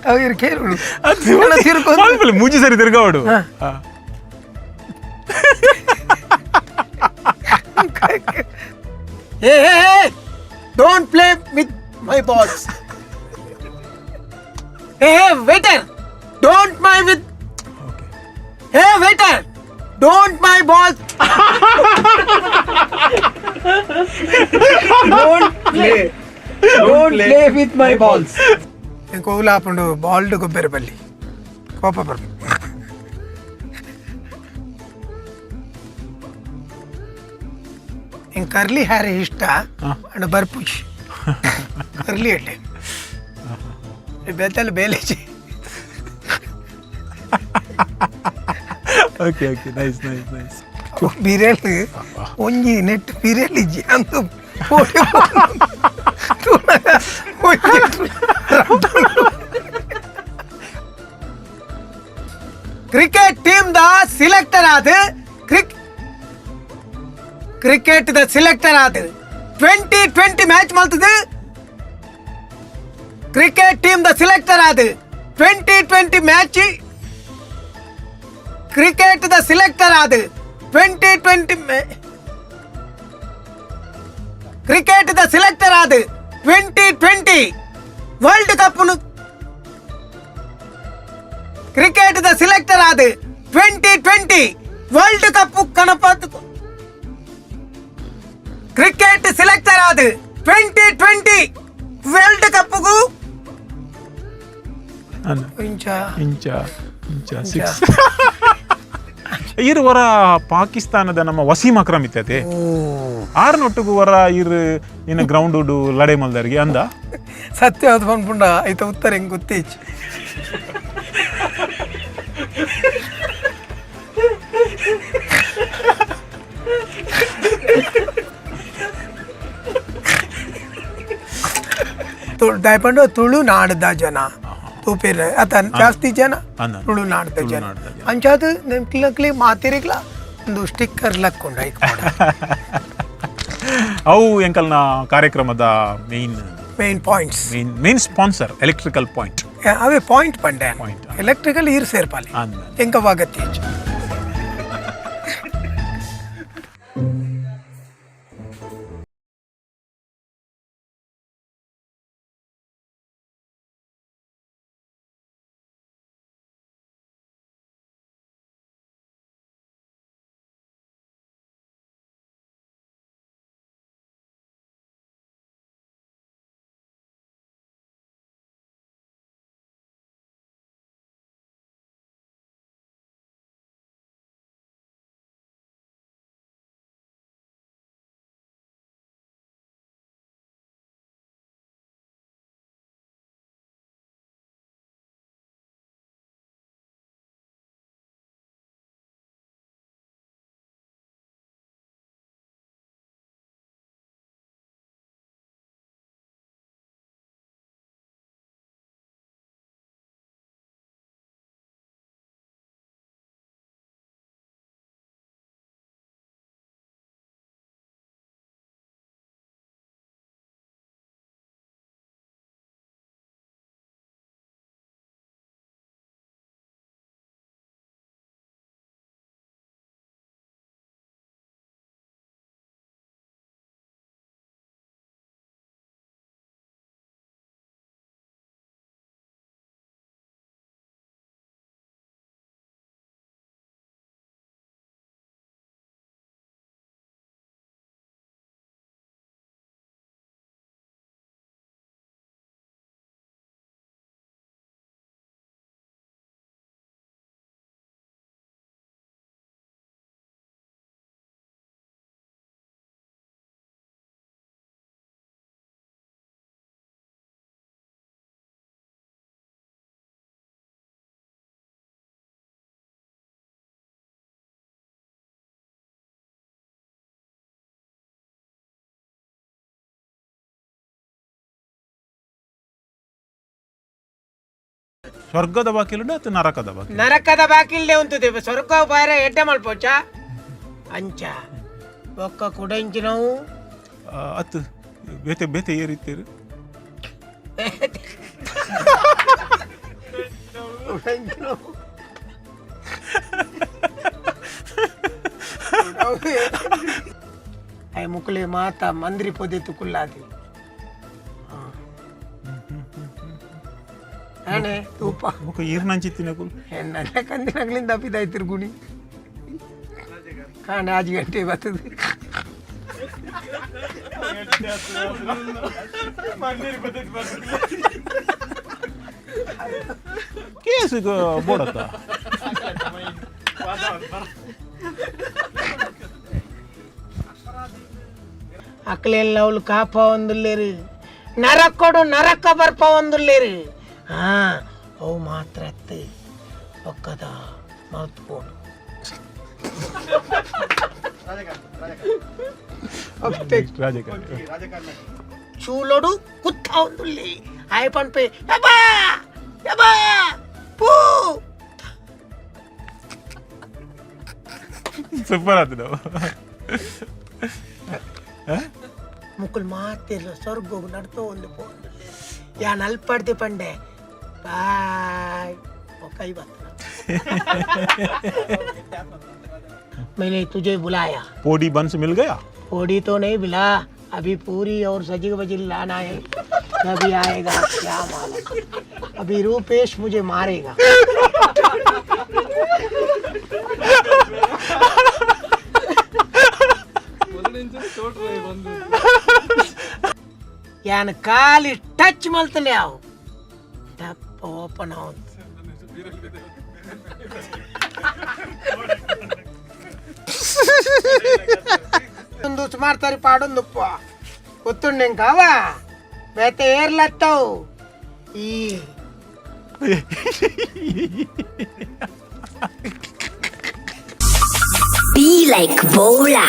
ಅವು ಕೇಳು ತಿರ್ಕೊಂಡು ಮೂಜಿ ಸರಿ ತಿರ್ಗಾವಡು. Hey, hey, hey! Don't play with my balls. Hey, hey, waiter! Don't my with. Hey, waiter! Don't my balls. Don't play. Don't play with my balls. ಕೋಲಾಪುಂಡು ಬಾಲ್ಡ್ ಗೊಬ್ಬರ ಬಲ್ಲಿ ಕೋಪ ಬರ್ಪು. ಇಂಕ್ ಕರ್ಲಿ ಹೇರ್ ಇಷ್ಟ ಅಂಡ್ ಬರ್ಪುಜಿ ಕರ್ಲಿ ಎಡ್ಡೆ ಬೇತಲ್ ಬೇಲೆಜಿ. Okay okay, nice nice nice. ಬಿರೆಲ್ ಒಂಜಿ ನೆಟ್ ಬಿರೆಲ್ ಇಜ್ಜಿ ಅಂದು ಕ್ರಿಕೆಟ್ ಟೀಮ್ the selector ಆದ ಕ್ರಿಕೆಟ್ the selector ಆದ 20-20 ಮ್ಯಾಚ್ ಮಲ್ತದ. ಕ್ರಿಕೆಟ್ ಟೀಮ್ the selector ಆದ 20-20 ಮ್ಯಾಚ್ ಕ್ರಿಕೆಟ್ the selector ಆದ 20-20 ಕ್ರಿಕೆಟ್ the selector ಆದ 20-20 world cup cricket the selector ಆದ 20-20 ವರ್ಲ್ಡ್ ಕಪ್ ಕಣಪತ್ ಕ್ರಿಕೆಟ್ ಸೆಲೆಕ್ಟರ್ ಆದ 20-20 ವರ್ಲ್ಡ್ ಕಪ್ಗೂ ಇಂಚ ಇಂಚ ಇಂಚ ಸಿಕ್ಸ್. ಇರು ವರ ಪಾಕಿಸ್ತಾನದ ನಮ್ಮ ವಸೀಂ ಅಕ್ರಮ್ ಇತ್ತತೆ, ಆರು ನೊಟ್ಟುಗು ವರ ಇರು ಇನ್ನು ಗ್ರೌಂಡ್ ಲಡೆ ಮಲ್ದರಿಗೆ ಅಂದ. ಸತ್ಯ ಅದು ಪನ್ಪುಂಡ ಐತ ಉತ್ತರ ಹೆಂಗ್ ಗೊತ್ತೇಚ್. ದಾಯಪಂಡ ತುಳುನಾಡ್ದ ಜನ ತೂಪೇರ್ ಅತ ಜಾಸ್ತಿ ಜನ ಅಂದ. ತುಳುನಾಡ್ದ ಜನ. ತುಳುನಾಡ್ದ ಜನ. ಅಂಚಾದ್ ನಿಮ್ಕ್ಲಿ ಮಾತಿರಿಗ್ಲ ಒಂದು ಸ್ಟಿಕ್ಕರ್ ಲಕ್ಕೊಂಡ ಐಕ್. ಅವು ಎಂಕಲ್ನ ಕಾರ್ಯಕ್ರಮದ main main points. Main main sponsor electrical point. ಅವೇ ಪಾಯಿಂಟ್ ಪಂಡೆ. Point. Electrical ಈರ್ ಸೇರ್ಪಾಲಿ. ಅಂದ. ಎಂಕವಾಗತ್ತೆ. ಸ್ವರ್ಗದ ಬಾಕಿಲು ಅಥವಾ ನರಕದ ಬಾಕಿಲು? ನರಕದ ಬಾಕಿಲ್ದೆ ಉಂತುದೆ ಸ್ವರ್ಗ ಬಾರೆ ಎಡ್ಡೆ ಮಲ್ಪೋಚ ಅಂಚ ಬೊಕ್ಕ ಕುಡಂಚಿನವು. ಅತ್ತು ಬೇತೆ ಬೇತೆ ಏರಿತ್ತೇರು. ಅಯ್ಯ ಮುಕ್ಕುಲೆ ಮಾತ ಮಂದ್ರಿ ಪೊದೆ ತುಕುಲ್ಲಾದಿ. ಆನೆ ತೂಪ. ಬೊಕ ಈರ್ನಂಚಿತ್ತಿನಕುಲು. ನನ್ನ ಕಂದಿನಗ್ಲಿಂದ ಅಪ್ಪಿದಾಯ್ತಿರು ಗುಣಿ ಕಾಂಡೆ ಆಜಿ ಗಂಟೆ ಬರ್ತದೆ. ಕೇಸ್ ಬೋಡತ್ತ. ಅಕ್ಲೆಲ್ಲ ಅವಳು ಕಾಪ ಒಂದುಲ್ಲೇರು, ನರಕೊಡು ನರಕ ಬರ್ಪ ಒಂದುಲ್ಲೇರು. ಹಾ, ಅವು ಮಾತ್ರ ಅತ್ತೆ ಪಕ್ಕದ ಮಲ್ತ್ಕೊಂಡು. ರಾಜಕಾರಣಿ. ಚೂಲೊಡು ಕುತ್ತ ಒಂದುಲ್ಲಿ ಆಯ್ ಪನ್ಪೆ ಯಬ್ಬಾ ಯಬ್ಬಾ ಪೂ. ಸೂಪರ್ ಆತದ. ಮುಕ್ಕುಲ್ ಮಾತಿರ್ಲ ಸ್ವರ್ಗೋಗು ನಡ್ತೋ ಒಂದು ಪೋಂದುಲ್ಲೆ. ಯಾನ್ ಅಲ್ಪಡ್ದಿ ಪಂಡೆ ಬಾಯ್ ಕೈ ಬತ್ತ. मैंने तुझे बुलाया. ಪೋಡಿ ಬನ್ಸ್ ಮಿಲ್ ಗಯಾ? पूरी तो नहीं मिला अभी, पूरी और सजी बजी लाना है, कभी आएगा क्या मालूम। अभी रूपेश मुझे मारेगा। ಯಾನ್ ಖಾಲಿ ಟಚ್ ಮಲ್ತಲೆ ಅವು ಟಪ್ ಓಪನ್ ಆವಂತ. ಒಂದು ಸುಮಾರು ತಾರಿ ಪಾಡೊಂದುಪ್ಪ ಗೊತ್ತುಂಡೆ ಕಾವ ಬೇತೆ ಏರ್ಲತ್ತವು ಈ. Be like Bola.